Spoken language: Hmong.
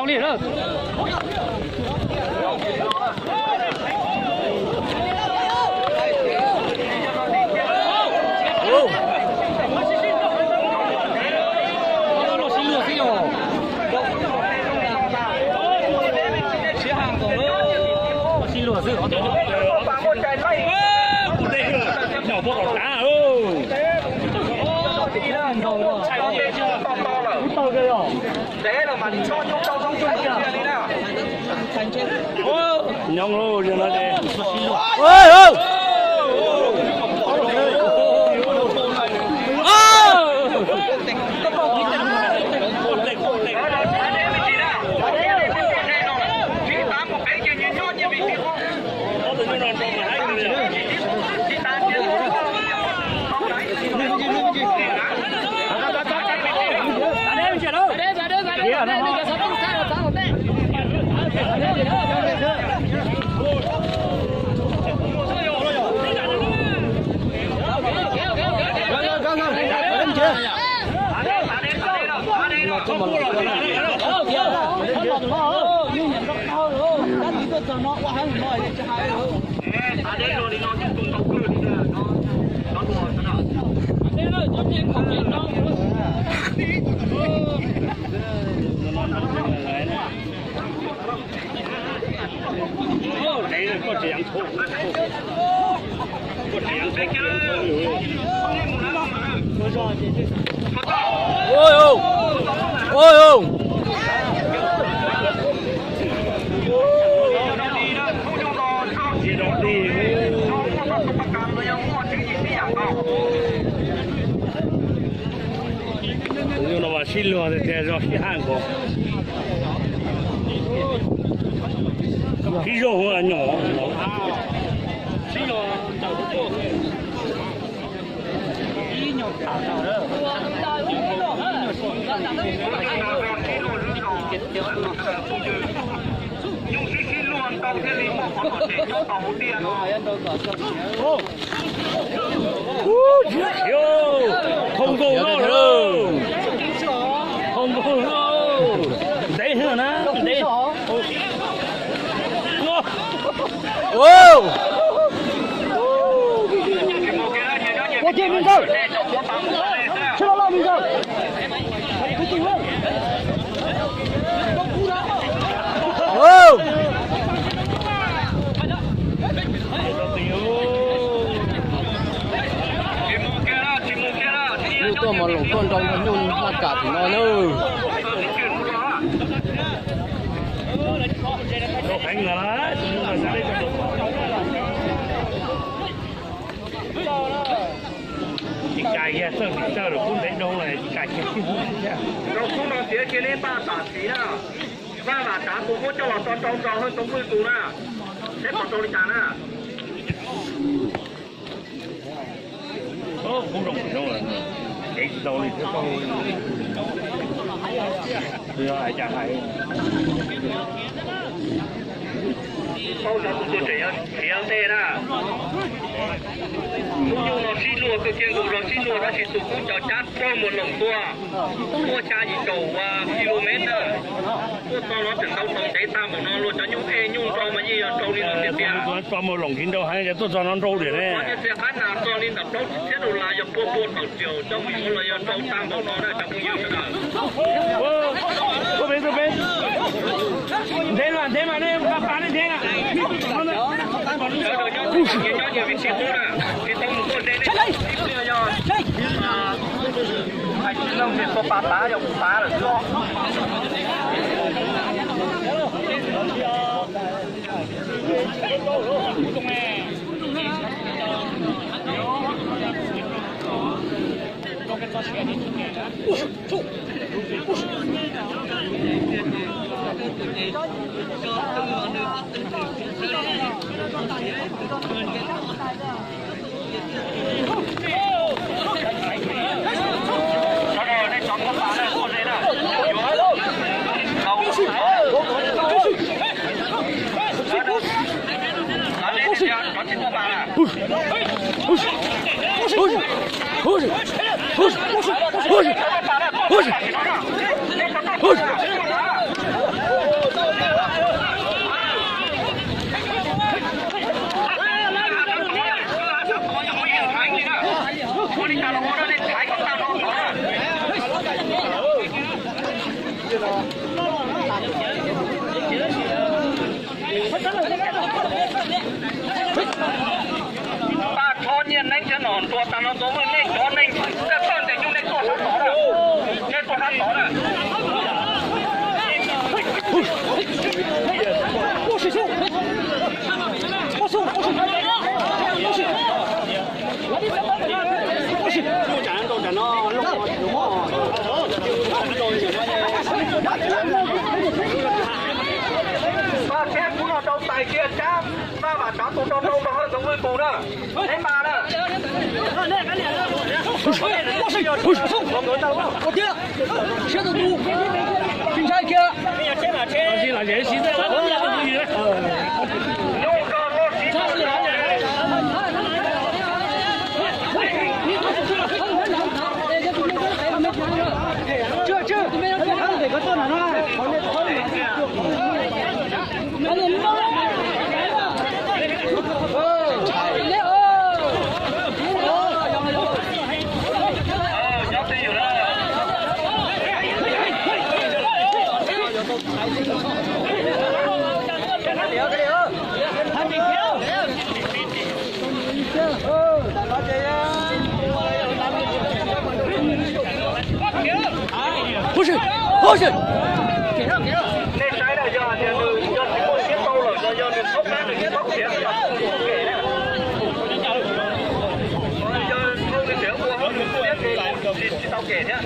Li na. Sib luag xwb. Kuv tej nyom tuaj kom tav. Nyob lauj, yog no ces. Tus nyuj no mas sib luag tiag tiag, zog sib haj nkaus. Sib zog nyom. Nyuj sib sib luag ntau thiaj li muaj qhov kom tseem nyob tau hauv tiaj no. Dhau nkaus no lawm. Dhau nkaus no. Ntev heev na, ntev. Ua ciav me ntxawg, sib los loj me ntxawg. Nyuj tuaj mos loos tuaj nrau nyuj laj kam tim no na. Tsis kam kiag, txawj tsis txawj lawm, kub ntev dhau lawm, tsis kam kiag. Rau kub no tiav kiag neb npaj tam sim na. Vaj vam tsav tus muab coj los tso rau nrog Hawj Too Pwj tus na, seb puas tau li cas na. Kub zoo zoo, ev tsis tau li thiab. Yog hais cas hais. Paub cov tus tuaj tseem yuav khiav ntej na. Lub nyuj no sib luag kawg kiag nkaus, los sib luag tab sis tus kub cov cab rau mus loos tuaj, tuaj xya yim caum kilomev na. Tuaj txog no tseem ntaus ntev tag npaum no, luag cov nyuj ej nyuj nrau mas yeej yog rau li no tiag tiag. Tso mus loos tsis nrau heev, yog tuaj txog no nrau diam ne. Qab nas txog li ntawm plaub tsib txhiab dollar yog pua pua tawm tias coj mus yuav los yog rau tag npaum no na cov phooj ywg sawv daws. Tuaj pem, tuaj pem. Ntev mas, ntev mas nej pab pab nej ntev na. Sawv daws nyob tsis nyob nyias vim tsis qub na, tsis tau mus tuaj ze nej. Hais tsis leej twg tua pas tav yog kuv tav lawm xwb. Paj Thoj Nyiaj Neeb thiab Nom Ntsuag tag no tau, nej cov neeg txawj ntes nyuj nej tuaj sab tod na, nej tuaj sab tod na. Paj thiab kuv no rau tais kiag Tsab, Paj Vam Tsav tus rau rau rau hawj ntxoov vwj tus na, neb mas na. Nej saib na, yog hais tias nws yog tsis muaj siab tau lawm los yog nws txhob plab nws tsis txhob khiav los kuj tau kem na. Yog nws tseem ua hauj lwm siab ces tsis tau kem thiab.